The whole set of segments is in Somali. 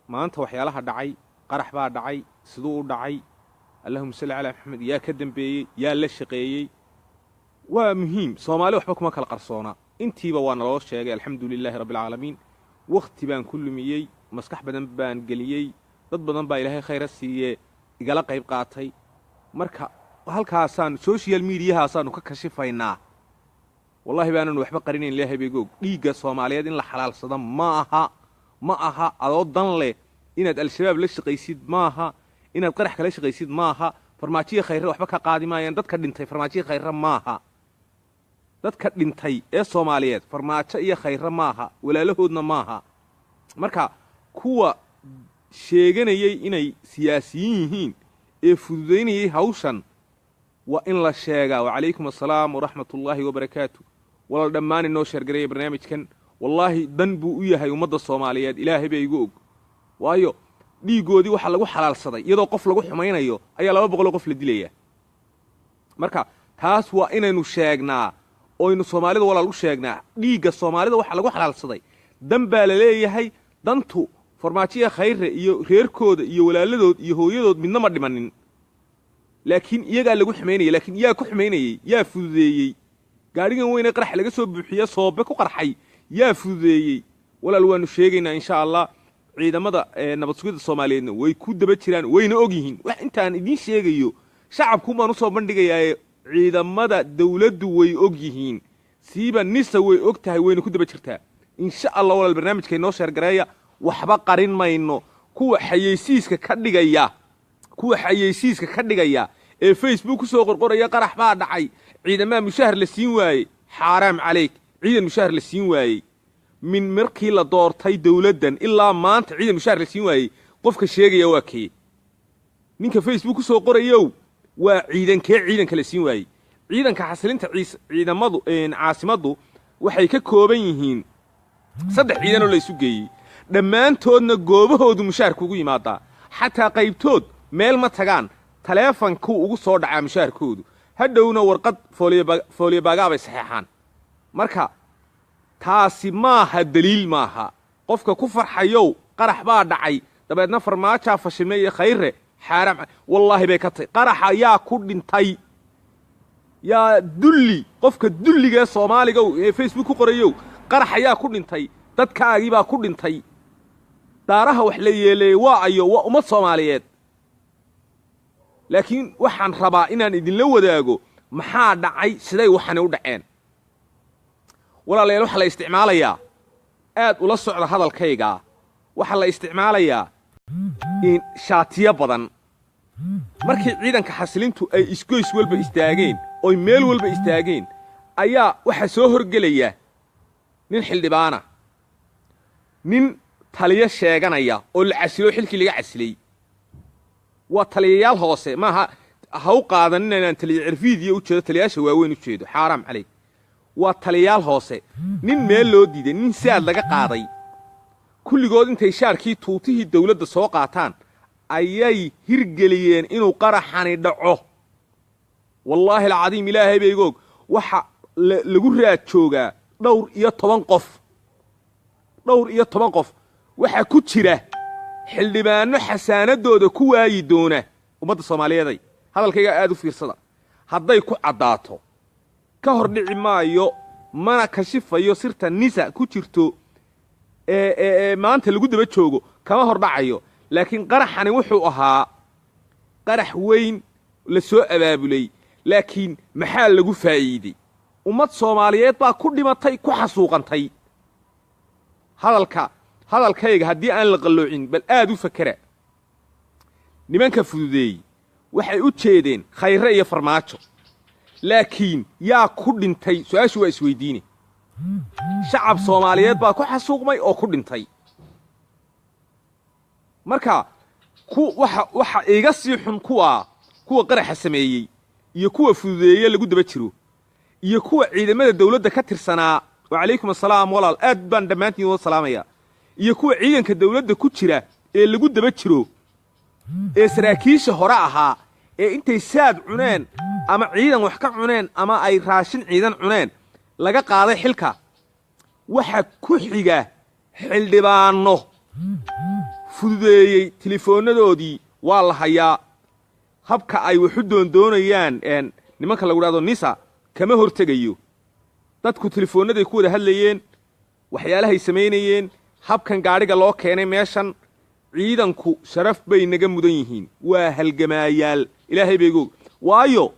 Maanta waxyaalaha dhacay, qarax baa dhacay, siduu u dhacay, allahuma salli calaa Maxamed, yaa ka dambeeyey, yaa la shaqeeyey, waa muhiim. Soomaali waxba kuma kala qarsoona, intiiba waa naloo sheegay. Alxamdu lilaahi rabbialcaalamiin. Wakhti baan ku lumiyey, maskax badan baan geliyey, dad badan baa Ilaahay khayra siiye igala qayb qaatay. Marka halkaasaan social mediahaasaanu ka kashifaynaa. Wallahi baananu waxba qarinayn, Ilaahay baygoog. Dhiigga Soomaaliyeed in la xalaalsado ma aha, ma aha. Adoo dan leh inaad Al-Shabaab la shaqaysid maaha, inaad qarax kala shaqaysid maaha. Farmaajiya Khayre waxba ka qaadi maayaan dadka dhintay. Farmaajiya Khayre maaha dadka dhintay ee Soomaaliyeed, Farmaajo iyo Khayre maaha, walaalahoodna maaha. Marka kuwa sheeganayay inay siyaasiyiin yihiin ee fududaynayay hawshan waa in la sheegaa. Wacalaykum assalaam waraxmatullaahi wabarakaatu. Walaal, dhammaan inoo sheergaraya barnaamijkan. Wallaahi dan buu u yahay ummadda Soomaaliyeed, Ilaahay baa igu og. Waayo, dhiiggoodii waxaa lagu xalaalsaday iyadoo qof lagu xumaynayo ayaa 200oo qof la dilaya. Marka taas waa inaynu sheegnaa oynu Soomaalida walaal u sheegnaa. Dhiigga Soomaalida waxaa lagu xalaalsaday dan baa la leeyahay. Dantu Farmaajiya Khayre iyo reerkooda iyo walaaladood iyo hooyadood midna ma dhimanin, laakiin iyagaa lagu xumaynaya. Laakiin yaa ku xumaynayey? Yaa fududeeyey gaadhigan weyne qarax laga soo buuxiye soobe ku qarxay? Yaa fududeeyey? Walaal, waanu sheegaynaa insha Allah. Ciidamada nabad sugidda Soomaaliyeedna way ku daba jiraan, wayna og yihiin wax intaan idiin sheegayo. Shacabkuun baan usoo bandhigayaaye, ciidamada dawladdu way og yihiin, siiba NISA way og tahay, wayna ku daba jirtaa insha Allah. Walaal, barnaamijka inoo sheergareeya, waxba qarin mayno. Kuwa xayeysiiska ka dhigaya ee Facebook ku soo qorqoraya "Qarax baa dhacay, ciidamaha mushahar la siin waayey", xaaraam calayk. Ciidan mushahar la siin waayey min markii la doortay dawladdan ilaa maanta ciidan mushaar la siin waayey qofka sheegaya waa kee? Ninka Facebook ku soo qorayow, waa ciidankee ciidanka la siin waayey? Ciidanka xasilinta ciidamadu caasimaddu waxay ka kooban yihiin 3 ciidan oo la isu geeyey. Dhammaantoodna goobahoodu mushaharku ugu yimaadaa, xataa qaybtood meel ma tagaan, taleefankuu ugu soo dhacaa mushaharkoodu. Hadhowna warqad fooliyobagaa bay saxeexaan. Marka taasi maaha deliil, maaha. Qofka ku farxayow "Qarax baa dhacay, dabeedna Farmaajaa fashilmay iyo Khayre", xaaraam wallaahi bay ka tahy. Qaraxa yaa ku dhintay? Yaa dulli, qofka dulligaee Soomaaliga ee Facebook ku qorayow, qarax ayaa ku dhintay? Dadkaagii baa ku dhintay. Daaraha wax la yeeleeyey waa ayo? Waa ummad Soomaaliyeed. Laakiin waxaan rabaa inaan idinla wadaago maxaa dhacay, siday waxani u dhaceen. Walaalayaal, waxaa la isticmaalayaa, aad ula socda hadalkaygaa, waxaa la isticmaalayaa shaatiyo badan. Markii ciidanka xasilintu ay isgoys walba istaageen oy meel walba istaageen ayaa waxaa soo horgelaya nin xildhibaana, nin taliyo sheeganaya oo la casilo, xilkii laga casilay. Waa taliyayaal hoose, maaha. Ha u qaadanin inaan taliye Cirfiidiyo u jeedo, taliyayaasha waaweyn u jeedo, xaaraam calayk. Waa taliyayaal hoose, nin meel loo diiday, nin saad laga qaaday. Kulligood intay shaarkii tuutihii dawladda soo qaataan ayay hirgeliyeen inuu qaraxani dhaco. Wallaahi alcadiim, Ilaahay baygoog, waxa lagu raad joogaa dhowr iyo toban qof. Dhowr iyo toban qof waxaa ku jira xildhibaanno xasaanadooda ku waayi doona. Ummadda Soomaaliyeeday, hadalkaygaa aad u fiirsada. Hadday ku caddaato, ka hor dhici maayo, mana kashifayo sirta NISA ku jirto ee maanta lagu daba joogo, kama hor dhacayo. Laakiin qaraxani wuxuu ahaa qarax weyn la soo abaabulay. Laakiin maxaa lagu faa'iidey? Ummad Soomaaliyeed baa ku dhimatay, ku xasuuqantay. Hadalkayga haddii aan la qalloocin, bal aad u fakera. Nimanka fududeeyey waxay u jeedeen Khayre iyo Farmaajo, laakiin yaa ku dhintay? Su-aashu waa isweydiine. Shacab Soomaaliyeed baa ku xasuuqmay oo ku dhintay. Marka waxa iga sii xun kuwa qaraxa sameeyey iyo kuwa fududeeye lagu daba jiro iyo kuwa ciidamada dawladda ka tirsanaa. Wacalaykum assalaam walaal, aad baan dhammaantiin wada salaamaya. Iyo kuwa ciidanka dawladda ku jira ee lagu daba jiro ee saraakiisha hore ahaa ee intay saad cuneen ama ciidan wax ka cuneen ama ay raashin ciidan cuneen laga qaaday xilka. Waxa ku xiga xildhibaanno. Fududeeyey tilefoonadoodii waa la hayaa. Habka ay waxu doondoonayaan nimanka lagu dhahdo NISA kama hortegayo. Dadku tilefoonaday ku wada hadlayeen, waxyaalahay samaynayeen, habkan gaadhiga loo keenay meeshan. Ciidanku sharaf bay naga mudan yihiin, waa halgamaayaal, Ilaahay baygoog. Waayo,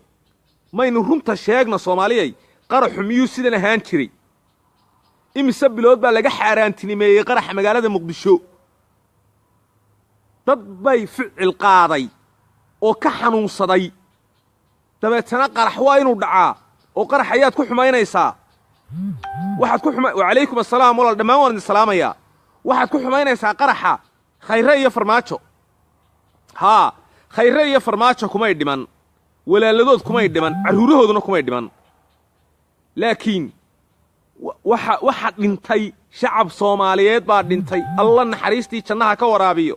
maynu runta sheegna Soomaaliyay, qaraxu miyuu sidan ahaan jiray? Imise bilood baa laga xaaraantinimeeyey qaraxa magaalada Muqdisho? Dad bay ficil qaaday oo ka xanuunsaday. Dabeetana qarax waa inuu dhacaa oo qarax ayaad ku xumaynaysaa. Waxaad ku xuma, wacalaykum assalaam walaal, dhammaan waan idin salaamayaa. Waxaad ku xumaynaysaa qaraxa Khayre iyo Farmaajo. Haa, Khayre iyo Farmaajo kumay dhiman, walaaladood kumay dhiman, carruurahooduna kumay dhiman, laakiin waxa dhintay shacab Soomaaliyeed baa dhintay. Alla naxariistii jannaha ka waraabiyo,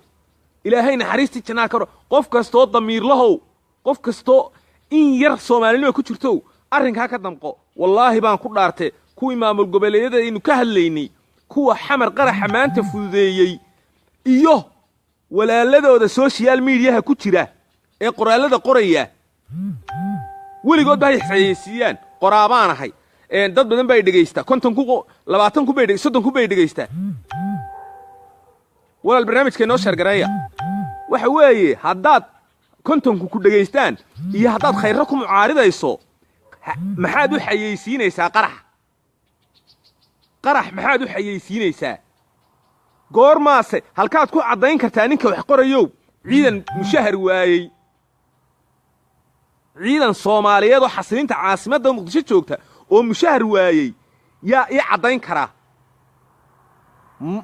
Ilaahay naxariistii jannaha ka wara. Qof kastoo damiirlahow, qof kastoo in yar Soomaalinima ku jirtow, arrinkaa ka damqo. Wallaahi baan ku dhaarte, kuwii maamul goboleedyada aynu ka hadlaynay, kuwa Xamar qaraxa maanta fududeeyey iyo walaaladooda social mediaha ku jira ee qoraallada qoraya, weligood ba hay xayeysiiyaan qoraabaan ahay. Dad badan bay dhegaystaa, 50,000, 20,000 bay, 30,000 bay dhegaystaa. Walaal, barnaamijka inoo share gareeya. Waxa weeye, haddaad 50ku ku dhegaystaan iyo haddaad khayrro ku mucaaridayso, maxaad u xayeysiinaysaa qarax? Qarax maxaad u xayeysiinaysaa? Goormaase halkaad ku caddayn kartaa, ninka wax qorayow, ciidan mushahar waayey, ciidan Soomaaliyeed oo xasilinta caasimadda Muqdisho joogta oo mushahar waayey, yaa ii caddayn karaa?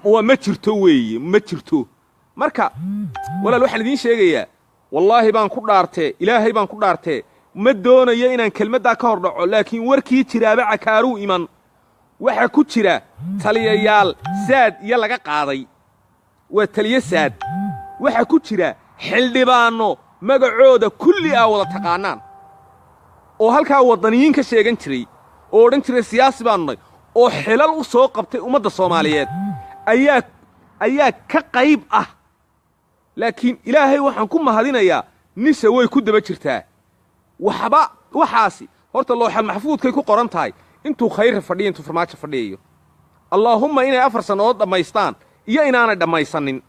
Waa ma jirto weeye, ma jirto. Marka walaal, waxaan idiin sheegayaa, wallaahi baan ku dhaartee, Ilaahay baan ku dhaartee, ma doonayo inaan kelmaddaa ka hor dhaco, laakiin warkii jiraaba cakaaruu iman. Waxaa ku jira taliyayaal saad iyo laga qaaday, waa taliyo saad. Waxaa ku jira xildhibaanno magacooda kulli aa wada taqaanaan oo halkaa waddaniyiin ka sheegan jiray oo odhan jiray siyaasi baanu nay, oo xilal u soo qabtay ummadda Soomaaliyeed ayaa ka qayb ah. Laakiin Ilaahay waxaan ku mahadinayaa, NISA way ku daba jirtaa. Waxba waxaasi horta looxal maxfuudkay ku qoran tahay intuu Khayra fadhiyo, intuu Farmaajo fadhiyayo. Allaahumma inay 4 sannadood dhammaystaan iyo inaanay dhammaysanin,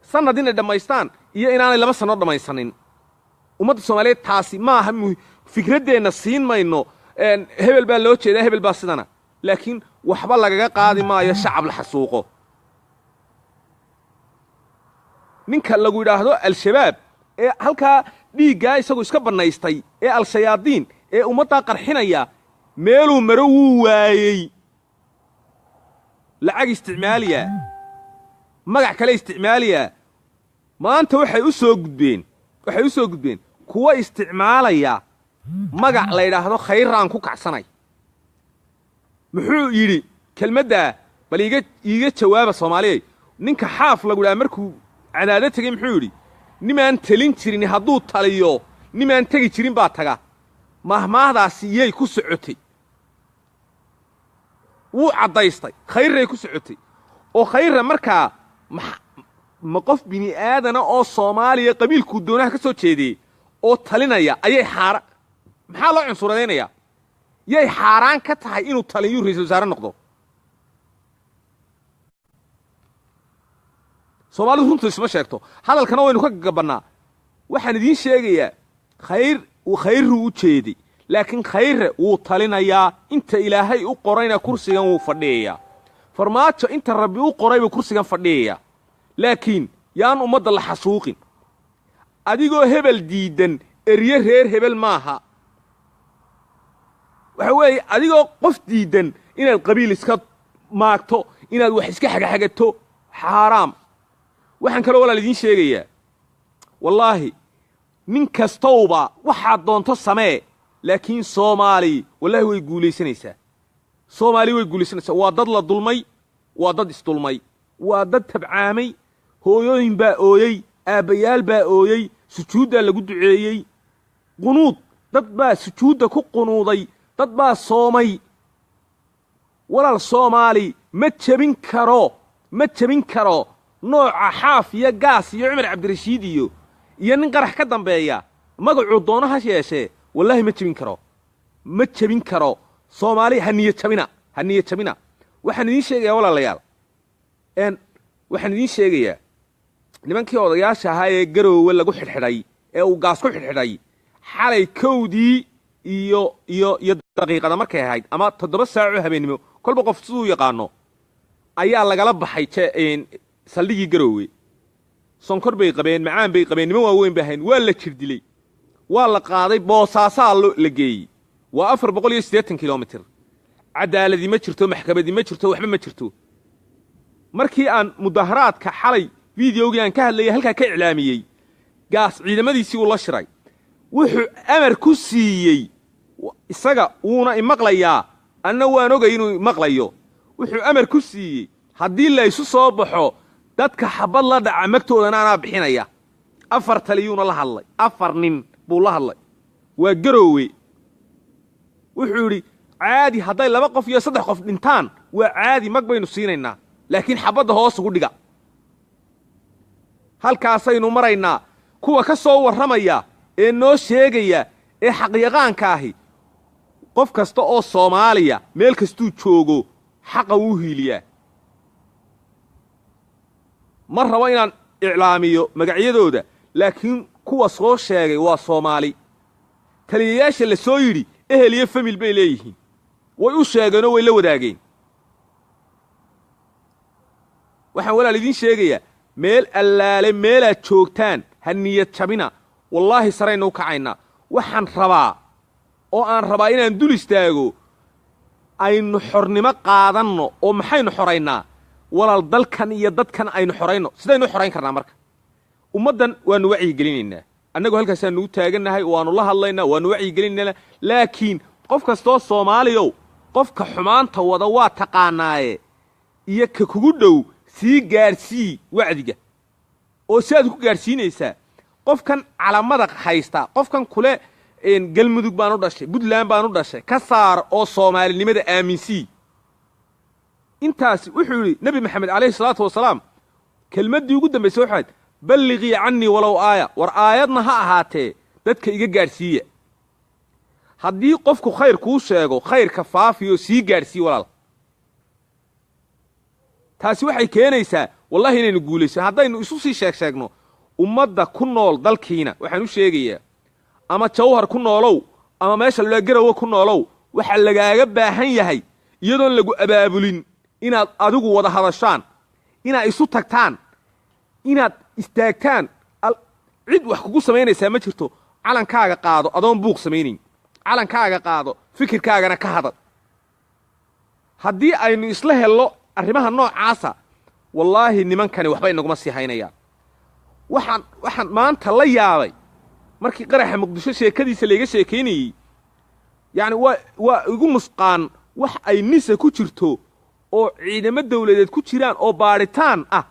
sannad inay dhammaystaan iyo inaanay 2 sannood dhammaysanin, ummadda Soomaaliyeed taasi maaha. Fikraddeenna siin mayno, hebel baa loo jeedaa, hebel baa sidana, laakiin waxba lagaga qaadi maayo shacab la xasuuqo. Ninka lagu yidhaahdo Al-Shabaab ee halkaa dhiiggaa isagu iska bannaystay ee Al-Shayaadiin ee ummaddaa qarxinaya, meeluu maro wuu waayey. Lacag isticmaaliyaa, magac kale isticmaaliyaa. Maanta waxay u soo gudbeen kuwa isticmaalaya magac la yidhaahdo khayraan ku kacsanay. Muxuu yidhi kelmaddaa? Bal iiga jawaaba Soomaaliyay. Ninka Xaaf lagu yidhaha markuu Cadaado tegey muxuu yidhi? Nimaan telin jirin hadduu taliyo, nimaan tegi jirin baa taga. Mahmaahdaasi yay ku socotay? Wuu caddaystay, Khayrray ku socotay. Oo Khayrra markaa ma qof bini aadana oo Soomaaliya qabiilkuu doonaha ka soo jeediyey oo talinaya ayay xaara? Maxaa loo cunsuradaynayaa? Yay xaaraan ka tahay inuu taliyuu, ra'iisul wasaare noqdo? Soomaalidu runtu isma sheegto, hadalkana waynu ka gabannaa. Waxaan idiin sheegayaa, Khayr Khayrruu u jeeday, laakiin Khayre wuu talinayaa inta Ilaahay u qorayna kursigan wuu fadhiyayaa. Farmaajo inta Rabbi u qoray buu kursigan fadhiyayaa, laakiin yaan ummadda la xasuuqin. Adigoo hebel diiddan erye reer hebel maaha. Waxa weeye, adigoo qof diiddan inaad qabiil iska maagto, inaad wax iska xagaxagato, xaaraam. Waxaan kaloo walaal idiin sheegayaa, wallaahi nin kastowba waxaad doonto samee, laakiin Soomaali wallaahi way guulaysanaysaa. Soomaali way guulaysanaysaa. Waa dad la dulmay, waa dad isdulmay, waa dad tabcaamay. Hooyooyin baa ooyey, aabbayaal baa ooyey, sujuuddaa lagu duceeyey, qunuud dad baa sujuudda ku qunuuday, dad baa soomay. Walaal, Soomaali ma jebin karo, ma jebin karo. Nooca Xaaf iyo Gaas iyo Cumar Cabdirashiid iyo nin qarax ka dambeeya magacuu doono ha yeeshee, wallaahi ma jebin karo, ma jebin karo. Soomaali ha niyo jabina, ha niyo jabina. Waxaan idiin sheegayaa, walaalayaal, waxaan idiin sheegayaa nimankii odayaasha ahaa ee Garoowe lagu xidhxidhay ee uu Gaas ku xidhxidhay xalay 1dii iyo daqiiqada markay ahayd ama 7 saaco habeennimo, kolba qof siduu yaqaano, ayaa lagala baxay saldhigii Garoowe. Sonkor bay qabeen, macaan bay qabeen, niman waaweyn bay ahayn. Waa la jir dilay, waa la qaaday, Boosaasaa la geeyey. Waa 480 kilomitir. Cadaaladi ma jirto, maxkamadi ma jirto, waxba ma jirto. Markii aan mudaharaadka xalay videogii aan ka hadlayay halkaa ka iclaamiyey, Gaas ciidamadiisii uu la shiray, wuxuu amar ku siiyey isaga, wuuna imaqlayaa, anna waan ogay inuu imaqlayo. Wuxuu amar ku siiyey haddii la isu soo baxo, dadka xabad la dhaca magtoodana anaa bixinaya. Afar taliyuuna la hadlay, afar nin buu la hadlay. Waa Garoowe. Wuxuu yidhi caadi, hadday laba qof iyo saddex qof dhintaan waa caadi, mag baynu siinaynaa, laakiin xabadda hoos ugu dhiga. Halkaasaynu maraynaa. Kuwa ka soo warramaya ee noo sheegaya ee xaqyaqaanka ahi, qof kasta oo Soomaaliya meel kastuu joogo xaqa wuu hiiliyaa. Ma rabo inaan iclaamiyo magacyadooda, laakiin kuwa soo sheegay waa Soomaali. Taliyayaasha la soo yidhi ehel iyo family bay leeyihiin, way u sheegeenoo way la wadaageen. Waxaan walaal idiin sheegayaa, meel allaale meelaad joogtaan ha niyad jabina. Wallaahi saraynu u kacaynaa. Waxaan rabaa oo aan rabaa inaan dul istaago aynu xornimo qaadanno. Oo maxaynu xoraynaa, walaal? Dalkan iyo dadkan aynu xorayno. Sidaynu u xorayn karnaa marka? Ummaddan waannu wacyigelinaynaa. Annagu halkaasaanu u taagannahay, waannu la hadlaynaa, waannu wacyigelinaynaa. Laakiin qof kastoo Soomaaliyow, qofka xumaanta wada waa taqaanaaye, iyo ka kugu dhow sii gaadhsii wacdiga. Oo si aad ku gaadhsiinaysaa qofkan calamada haysta, qofkan kule Galmudug baan u dhashay, Puntland baan u dhashay, ka saar oo Soomaalinimada aaminsii. Intaasi wuxuu yidhi Nebi Maxamed calayhi salaatu wasalaam, kelmaddii ugu dambaysay waxayd balliqii cannii walow aaya. War aayadna ha ahaatee dadka iga gaadhsiiya. Haddii qofku khayr kuu sheego, khayrka faafiyo, sii gaadhsii walaal. Taasi waxay keenaysaa wallahi inaynu guulayso haddaynu isu sii sheeg sheegno. Ummadda ku nool dalkiina waxaan u sheegayaa, ama Jawhar ku noolow ama meesha la Garowe ku noolow, waxaa lagaaga baahan yahay iyadoon lagu abaabulin inaad adigu wada hadashaan, inaad isu tagtaan, inaad istaagtaan. Cid wax kugu samaynaysaa ma jirto. Calankaaga qaado adoon buuq samaynayn, calankaaga qaado, fikirkaagana ka hadal. Haddii aynu isla hello arrimaha noocaasa, wallaahi nimankani waxba inaguma sii haynayaan. Waxaan maanta la yaabay markii qaraxa Muqdisho sheekadiisa layga sheekaynayey, yacni waa igu nusqaan wax ay NISA ku jirto oo ciidamo dawladeed ku jiraan oo baadhitaan ah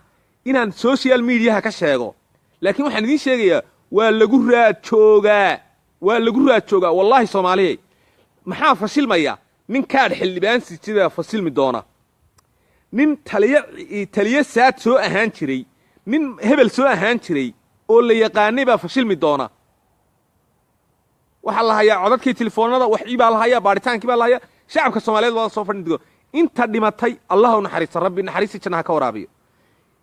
inaan social mediaha ka sheego. Laakiin waxaan idiin sheegayaa, waa lagu raad joogaa, waa lagu raad joogaa wallaahi. Soomaaliyay, maxaa fashilmaya? Nin kaadh xildhibaan sijidaa fasilmi doona, nin taliyo taliyo saad soo ahaan jiray, nin hebel soo ahaan jiray oo la yaqaanay baa fashilmi doona. Waxaa la hayaa codadkii telefoonada, waxii baa la hayaa, baadhitaankii baa la hayaa. Shacabka Soomaaliyeed waa soo fadhigo. Inta dhimatay Allah u naxariista, Rabbi naxariistii jannaha ka waraabiyo.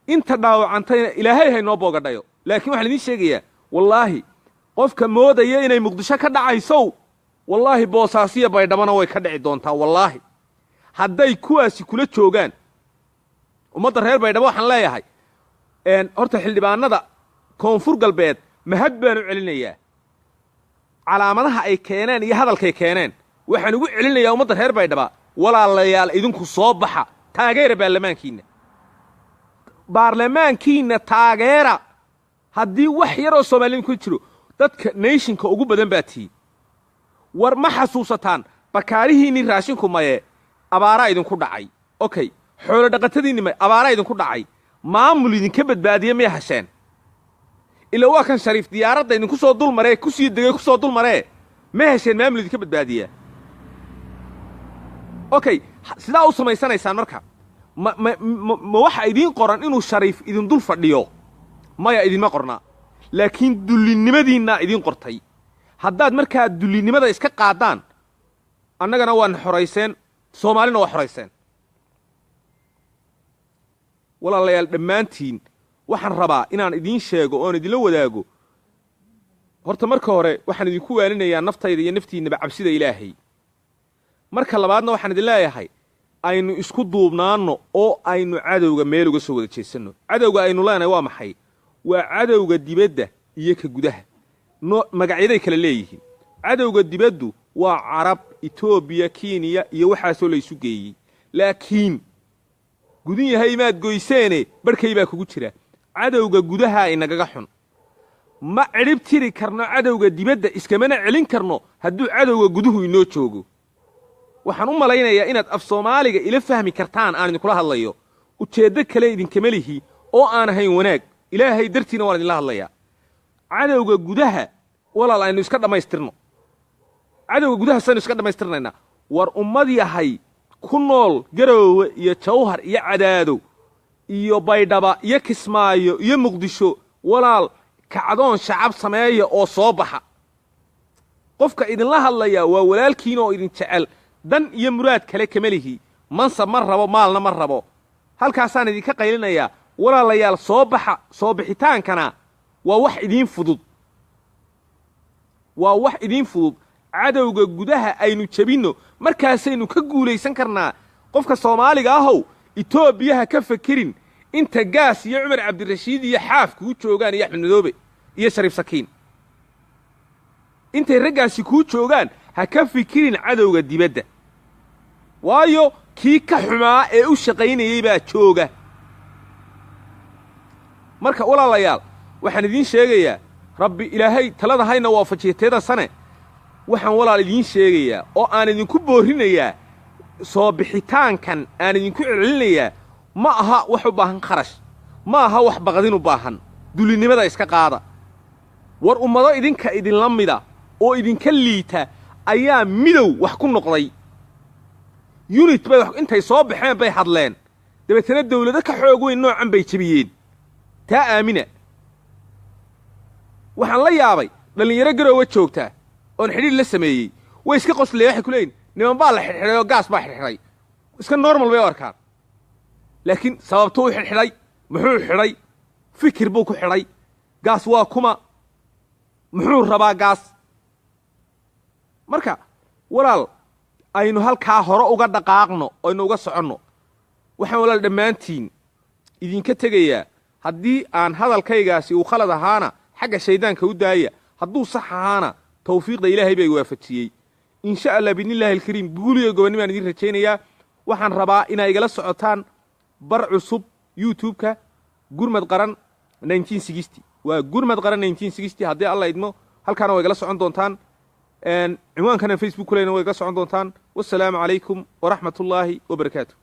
Inta dhaawacantayna Ilaahay haynoo boogadhayo. Laakiin waxaan idiin sheegayaa, wallaahi qofka moodaya inay Muqdisho ka dhacaysow, wallaahi Boosaasiya Baydhabona way ka dhici doontaa, wallaahi, hadday kuwaasi kula joogaan. Ummadda reer Baydhabo waxaan leeyahay, horta xildhibaanada Koonfur Galbeed mahad baan u celinayaa. Calaamadaha ay keeneen iyo hadalkay keeneen waxaan ugu celinayaa ummadda reer Baydhaba: walaalayaal, idinku soo baxa, taageera baarlamaankiinna, baarlamaankiinna taageera. Haddii wax yaroo Soomaalida ku jiro, dadka nationka ugu badan baa tihi. War ma xasuusataan bakaarihiinnii raashinku maye? Abaaraa idinku dhacay. Okay, xoolo dhaqatadiinni maye? Abaaraa idinku dhacay. Maamul idinka badbaadiye miyay hasheen? Ilaa waa kan Shariif diyaaradda idinku soo dul maree, ku sii degay, ku soo dul maree. Ma hesheen maamul idinka badbaadiya? Okay, sidaa u samaysanaysaan marka. Ma waxa idiin qoran inuu Shariif idin dul fadhiyo? Maya, idinma qorna, laakiin dullinimadiinnaa idiin qortay. Haddaad markaa dullinimada iska qaadaan, annagana waana xorayseen, Soomaalina waa xorayseen. Walaalayaal, dhammaantiin waxaan rabaa inaan idiin sheego oon idinla wadaago. Horta marka hore waxaan idinku waaninayaa naftayda iyo naftiinnaba cabsida Ilaahay. Marka labaadna waxaan idin leeyahay, aynu isku duubnaanno oo aynu cadowga meel uga soo wada jeesanno. Cadowga aynu leenahay waa maxay? Waa cadowga dibadda iyo ka gudaha. No magacyaday kala leeyihiin. Cadowga dibaddu waa Carab, Etoobiya, Kenya iyo waxaasoo laysu geeyey, laakiin gudun yahay maad goyseene barhkay baa kugu jira. Cadowga gudaha inagaga xun. Ma cidhib tiri karno cadowga dibadda, iskamana celin karno hadduu cadowga guduhu inoo joogo. Waxaan u malaynayaa inaad af Soomaaliga ila fahmi kartaan aan idinkula hadlayo. Ujeeddo kale idinkama lihi oo aan ahayn wanaag. Ilaahay dartiina waan idinla hadlayaa. Cadowga gudaha, walaal, aynu iska dhammaystirno. Cadowga gudaha saynu iska dhammaystirnaynaa? War ummad yahay ku nool Garoowe iyo Jawhar iyo Cadaado iyo Baydhaba iyo Kismaayo iyo Muqdisho, walaal, kacdoon shacab sameeya oo soo baxa. Qofka idinla hadlayaa waa walaalkiin oo idin jecel. Dan iyo muraad kale kama lihi, mansab ma rabo, maalna ma rabo. Halkaasaan idinka qaylinayaa, walaalayaal, soo baxa. Soo bixitaankana waa wax idiin fudud, waa wax idiin fudud. Cadowga gudaha aynu jebinno, markaasaynu ka guulaysan karnaa. Qofka Soomaaliga ahow, Etoobiya ha ka fekerin inta Gaas iyo Cumar Cabdirashiid iyo Xaaf kuu joogaan iyo Axmed Madoobe iyo Shariif Sakiin. Intay raggaasi kuu joogaan ha ka fikirin cadowga dibadda, waayo kii ka xumaa ee u shaqaynayey baa jooga. Marka walaalayaal, waxaan idiin sheegayaa, Rabbi Ilaahay talada hayna waafajiya teeda sane. Waxaan, walaal, idiin sheegayaa oo aan idinku boorrinayaa, soo bixitaankan aan idinku celcelinayaa ma aha wax u baahan kharash, ma aha wax baqdin u baahan. Dulinimada iska qaada. War ummado idinka idinla mida oo idinka liita ayaa midow wax ku noqday. Unit bay intay soo baxeen bay hadleen, dabeetana dawlado ka xoog weyn noocan bay jebiyeen. Taa aamina. Waxaan la yaabay dhallinyaro Garoowa joogtaa oon xidhiir la sameeyey. Way iska qoslaya. Waxay ku leeyihin, niman baa la xidhxidhay oo Gaas baa xidhxidhay. Iska normal bay u arkaan, laakiin sababtuu u xidhxidhay, muxuu xidhay, fikir buu ku xidhay? Gaas waa kuma? Muxuu rabaa Gaas? Marka walaal, aynu halkaa hore uga dhaqaaqno, aynu uga soconno. Waxaan, walaal, dhammaantiin idinka tegayaa, haddii aan hadalkaygaasi uu khalad ahaana xagga shayddaanka u daaya, hadduu sax ahaana tawfiiqda Ilaahay baa i waafajiyey. Insha Allah, biidnillahi alkariim, guuliyo gobonnibaan idiin rajaynayaa. Waxaan rabaa inaa igala socotaan bar cusub YouTube-ka, Gurmad Qaran. Waa Gurmad Qaran haddii Alla idmo. Halkaana waa igala socon doontaan, cinwaankana Facebook kuleyna waa igala socon doontaan. Wasalaamu calaykum waraxmat ullaahi wabarakaatu.